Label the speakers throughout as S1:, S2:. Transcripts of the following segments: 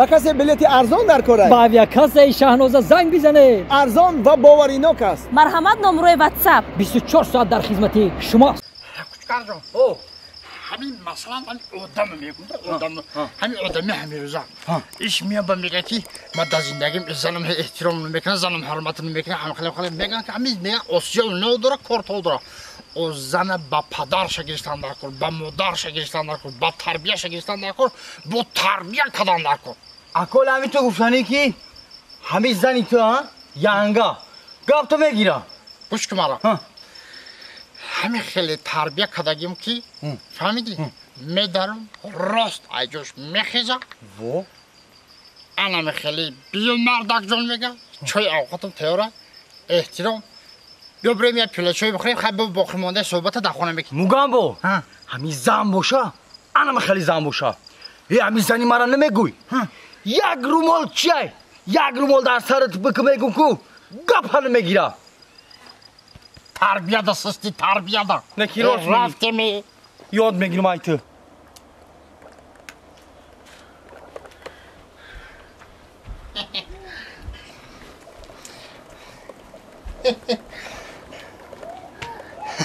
S1: Ба касе билети арзон дар кор аст?
S2: Ба авиакассаи Шаҳноза занг бизанед.
S1: Арзон ва боваринок аст.
S3: Марҳамат, номрои WhatsApp.
S2: 24 соат дар хизмати шумост.
S4: Кучкарҷон, ҳамин масалан ҳамин одам мегӯм, одам, ҳамин одами ҳамирӯза иш меяба мегӯяд, ки ман дар зиндагим занам эҳтиром намекунад, занам ҳурмат намекунад, ҳамхеле мегӯянд, ки ҳамин мегӯяд осиё надора, кортол дора. О зана ба падарша гирифтан дар кор, ба модарша гирифтан дар кор, ба тарбияша гирифтан дар кор, бо тарбия кадан дар кор.
S5: Акол ҳамин ту гуфтанӣ, ки ҳамин зани ту янга гап ту мегира.
S4: Гӯш ки мара, ҳамин хеле тарбия кардагим, ки фаҳмидӣ, медарам, рост айҷош мехеза.
S5: Во
S4: анами хеле биё, мардакҷон, мега, чой авқотам тайёра, эҳтиром, биё бирем як пиёла чой бихӯрем, хай боқӣ мондаи суҳбата дар хона мекунем.
S5: Мугамбо, ҳамин зан боша, анама хеле зан боша. Э, ҳамин зани мара намегӯй, як румол чай, як румол дар сарат бикӣ, мегӯм ку, гапа намегира.
S4: Тарбияда систи, тарбияда.
S5: Не ки рост
S4: рафтеми.
S5: Ёд мегирам ай ту.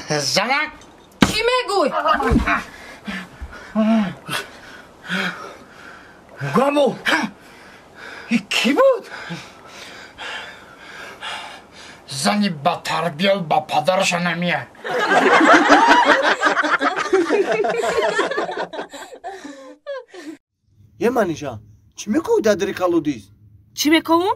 S4: Занак.
S3: Чӣ мегӯй?
S5: Гамо, кӣ буд?
S4: Зани ба тарбия ба падараша намеяд.
S1: Е, Манижа, чӣ мекови дар дари колодиз?
S3: Чӣ мековум?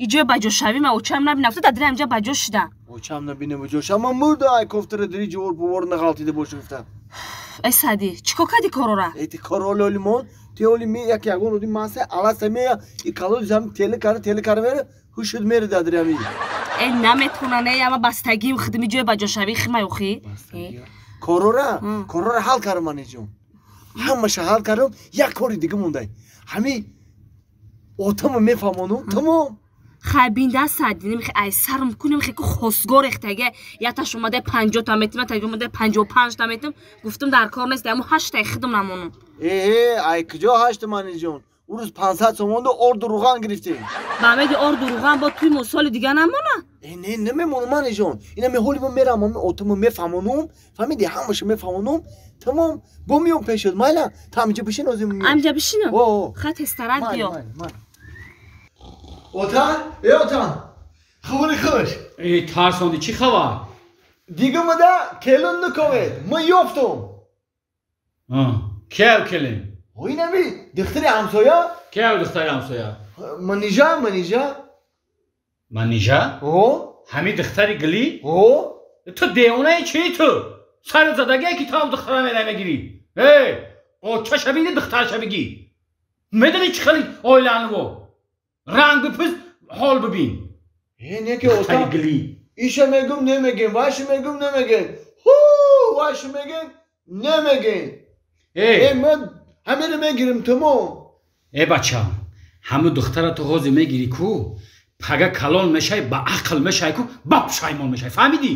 S3: Иҷои баҷошавӣ ма очам набина, гуфта дар амҷа баҷо шида.
S1: Очам набина, баҷоша ман мурда, ай кофтара дари ҷувор пувор нағалтида боша гуфта.
S3: Эй Саъдӣ, чӣ кор кардӣ корора?
S1: Э, ти король олимон, ти оли ме як ягон оди маса аласа мея и колодиз ҳам теле кара, теле кара мера, ҳушуд мери дар ами.
S3: Э, наметонан, э, ама бастагим хидми ҷои баҷошавӣ химай охи.
S1: Корора ҳал кардам, Маниҷон, ҳамаша ҳал кардам, як кори дига мондай, ҳами отама мефаҳмонум, тамом.
S3: Хай бинда, Саъдӣ, немихе ай сарм ку, немихе ку хостгор эхтаге, яташ омада 50 та метим, яташ омада 55 та метим, гуфтум дар кор нест, аму ҳаштай хидм намонум.
S1: Э, ай куҷо ҳашта, Маниҷон? Ӯ рӯз 500 сомонду орду руған гирифтем.
S3: Ба амеди орду руған бо туй мо соли дига намона.
S1: Э, не, намемонам, Маниҷон, ина ҳоли мо мерам, ами отама мефаҳмонум, фаҳмиди, ҳамаша мефаҳмонум, тамом, бо миём пешод, майла, та амҷа бишин, озим.
S3: Амҷа бишинам, ха, тезтарак биё.
S1: Отан, э, отан, хабари хуш.
S6: Э, тарсонди, чӣ хабар?
S1: Дига мада келин наковед, ман ёфтум.
S6: Кев келин?
S1: Инами духтари ҳамсоя.
S6: Кев духтари ҳамсоя?
S1: Манижа, Манижа.
S6: Манижа?
S1: О.
S6: Ҳамин духтари гилӣ?
S1: О.
S6: Ту девонаи чӣ, ту сари задагие, ки ту ҳам духтара мерай мегирӣ? Э, очаша биди, духтараша бигӣ, медонӣ чӣ хели оилаанво, ранг бипӯз, ҳол бибин.
S1: Э, не ки ота,
S6: гилӣ.
S1: Иша мегум, немегем, вайша мегум, немегем, ҳу, вайша мегем, немегем. Э, ман ҳамеро мегирим, тамом.
S6: Э, бача, ҳамун духтара ту ҳозир мегирӣ ку, пага калон мешай, ба ақл мешай ку, ба пушаймон мешай, фаҳмидӣ?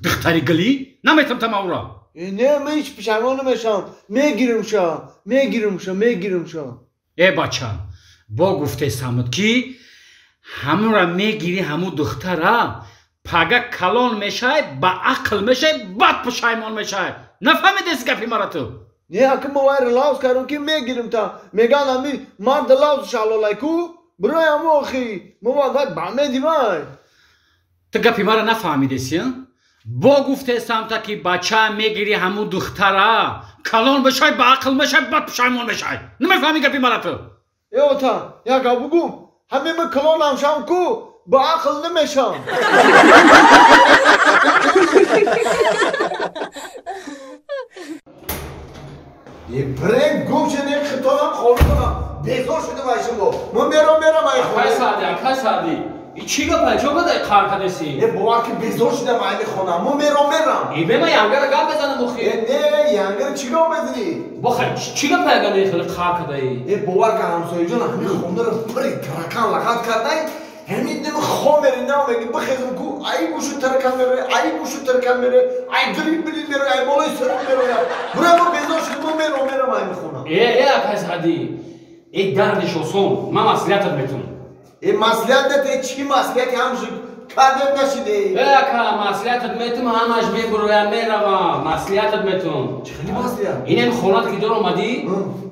S6: Духтари гилӣ наметам тама ура.
S1: Э, не, ман ҳеҷ пушаймон намешавам, мегиримша, мегиримша, мегиримша.
S6: Э, бача, бо гуфтесамуд, ки ҳамура мегирӣ, ҳамун духтара пага калон мешай, ба ақл мешай, бад пушаймон мешай, нафаҳмидеси гапи мара ту?
S1: Не, ака, ма вайра лавз кардам, ки мегирим, та меган ами марда лавз шалолай ку, бирои ҳамо охи ма вай ба меди вай.
S6: Ту гапи мара нафаҳмидеси, бо гуфтесам та, ки бача, мегирӣ ҳамун духтара, калон мешай, ба ақл мешай, бад пушаймон мешай, намефаҳмӣ гапи мара ту?
S1: Э, ота, як гап бугум, ҳамин ма калонам шам ку, ба ақл намешам. Бирем, гум шуд, хитонам хонам, безор шудам ай шумо, ман мерам, мерам ай хона.
S6: Акай Саъди, акай Саъди, и чӣ гапай, чо кадай қар кадаси?
S1: Э, бовар ки, безор шудам айни хона, ман мерам, мерам.
S6: Э, бема янгара гап безанам охи.
S1: Э, не, янгара чӣ гап мезанӣ?
S6: Бо хай, чӣ гапай, агар хеле қар кадаи?
S1: Э, бовар ка, ҳамсояҷон ҳамин хонаро пури таракан лағат кардай, ҳамин ними хомери нав меги, бихезм ку, ай гӯшу таракан мероя, ай гӯшу таракан мероя, ай дри били мероя, ай болои сарам мероя. Бура, ма безор шудам, ма мерам, мерам ай хона.
S6: Э, э, акай Саъди, Эй дардиш осон, ман маслиҳатат метум.
S1: Э маслиҳат нете, чӣ маслиҳати ҳамши кадем нашиде?
S6: Э ака, маслиҳатат метум, ҳамаш мебуроям, меравам. Маслиҳатат метум.
S1: Чӣ хели маслиҳат?
S6: Инем хонат ки дор омадӣ,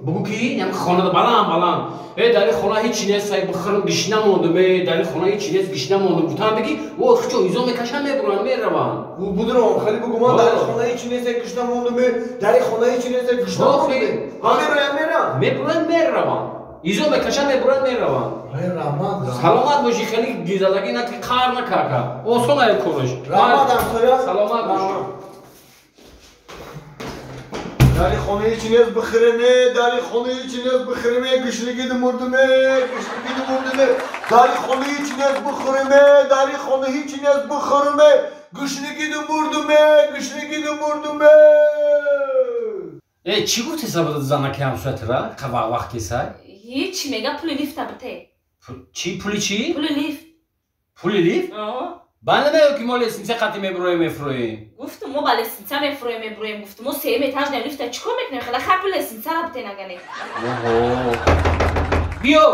S6: бугӯ ки инем хонат баланд баланд. Э дар ин хона ҳеҷ нест, сай бихӯрам гишна мондум, э дар ин хона ҳеҷ нест, гишна мондум. Гуфтам бигӣ, о хичо изо мекашам, мебурам, меравам.
S1: Будурам, хеле бугӯ ман дар ин хона ҳеҷ нест, гишна мондум, дар ин хона ҳеҷ нест, гишна мондум. Ҳа мероям, мерам.
S6: Мебурам, меравам. Изо мекашам, мебурам, меравам.
S1: Раҳмат.
S6: Саломат бошӣ, хеле гизалагӣ наки, қар накака. Осон ай кораш.
S1: Раҳмат ҳамсоя.
S6: Саломат бошӣ.
S1: Дари хонаи чинез бихӯреме, дари хонаи чинез бихӯреме, гушнагӣ мурдуме, гушнагӣ мурдуме. Дари хонаи чинез бихӯреме, дари хонаи чинез бихӯреме, гушнагӣ мурдуме, гушнагӣ мурдуме.
S6: Э чӣ гуфти сабади занаки ҳамсоятра? Қава вақти сай?
S3: Ҳеҷ мега пули лифта бите.
S6: Чӣ пули чӣ?
S3: Пули лифт.
S6: Пули лифт? Ба намеё ки мо лестница қати мебуроем мефуроем.
S3: Гуфтум мо ба лестница мефуроем мебуроем, гуфтум мо сеюм этаж на лифта чӣ кор мекунем? Хела хай пули лестницара бите нагане.
S6: Оҳо. Биё.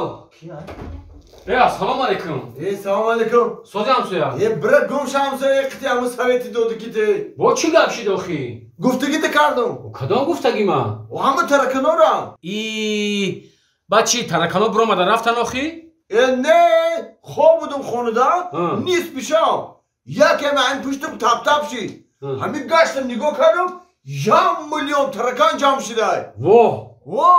S6: Э ассалому алайкум.
S1: Э салому алайкум.
S6: Сози ҳамсоя.
S1: Э бира гум ша ҳамсоя, қити ҳамун совети доди ки те.
S6: Бо чӣ гап шид охи?
S1: Гуфтагита кардум.
S6: Кадом гуфтаги ман?
S1: Ҳама тараканора.
S6: И баъд чӣ таракано биромада рафтан охи?
S1: Э не, хоб будум хонада, нист бишам. Якем ҳамин пуштум таптап шид. Ҳамин гаштам нигоҳ кардам, як миллион таракан ҷамъ шидай.
S6: Во!
S1: Во!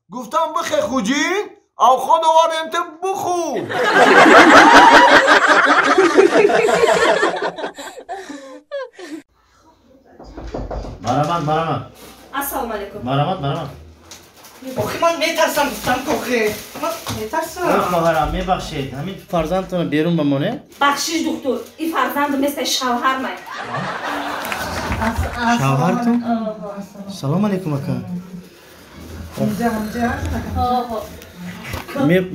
S1: Гуфтам бихе хуҷин, авход овардем те бихӯр.
S7: Марамат, марамат.
S3: Ассалому алайкум.
S7: Марамат, марамат.
S8: Охи ман метарсам гуфтам охи. Ман метарсам.
S7: Хоҳарам, мебахшед. Ҳамин фарзандтонро берун бамонед?
S3: Бахшиш духтур, ин фарзандам нест, шавҳар май.
S7: Шавҳартон? Салом алейкум ака.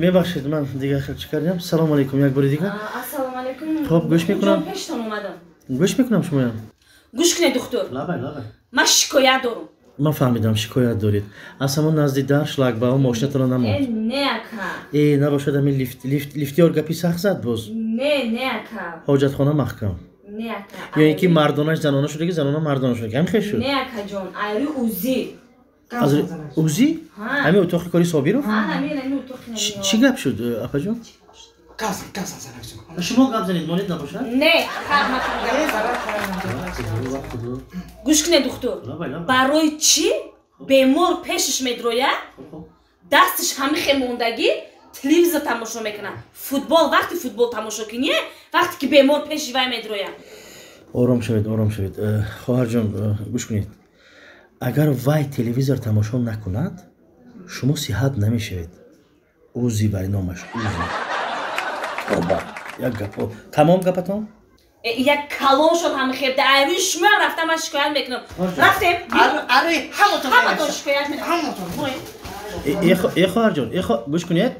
S7: Мебахшед, ман дигар хел чӣ кардам? Салом алейкум, як бори дигар.
S3: Ассалому алейкум.
S7: Хоб, гӯш мекунам.
S3: Пештон омадам.
S7: Гӯш мекунам шумоям.
S3: Гӯш кунед духтур.
S7: Лабай, лабай.
S3: Ман шикоят дорам.
S7: Ман фаҳмидам, шикоят доред. Аз ҳамон назди дар шлагбаум мошинатонро намонд.
S3: Э, не ака.
S7: Э, набошад ҳамин лифтёр гапи сахт зад боз.
S3: Не, не ака.
S7: Ҳоҷатхона маҳкам.
S3: Не ака.
S7: Ё ин ки мардонаш занона шудаги, занона мардона шудаги. Ҳамин хел шуд?
S3: Не акаҷон, айри УЗИ.
S7: Аз УЗИ? Ҳамин утоқи кори Собиров?
S3: Ҳамин утоқи.
S7: Чӣ гап шуд, апаҷон? Шумо гап занед, монед набошад?
S3: Не, гӯш кунед духтур. Барои чӣ бемор пешаш медрояд, дасташ ҳамихе мондагӣ телевизор тамошо мекунад. Футбол, вақти футбол тамошо кунӣ, вақте ки бемор пеши вай медрояд.
S7: Ором шавед, ором шавед. Хоҳарҷон, гӯш кунед. Агар вай телевизор тамошо накунад, шумо сиҳат намешавед. Узи вай номаш, узи. Тоба, як гапо. Тамом гапатон?
S3: Як калон шуд ҳами хебда. Айрӯи шумо рафтам, ман шикоят мекунам. Рафтем.
S8: Аре, ҳаматон.
S3: Ҳаматон шикоят мекунам.
S8: Ҳаматон.
S7: Э хоҳарҷон, э гӯш кунед.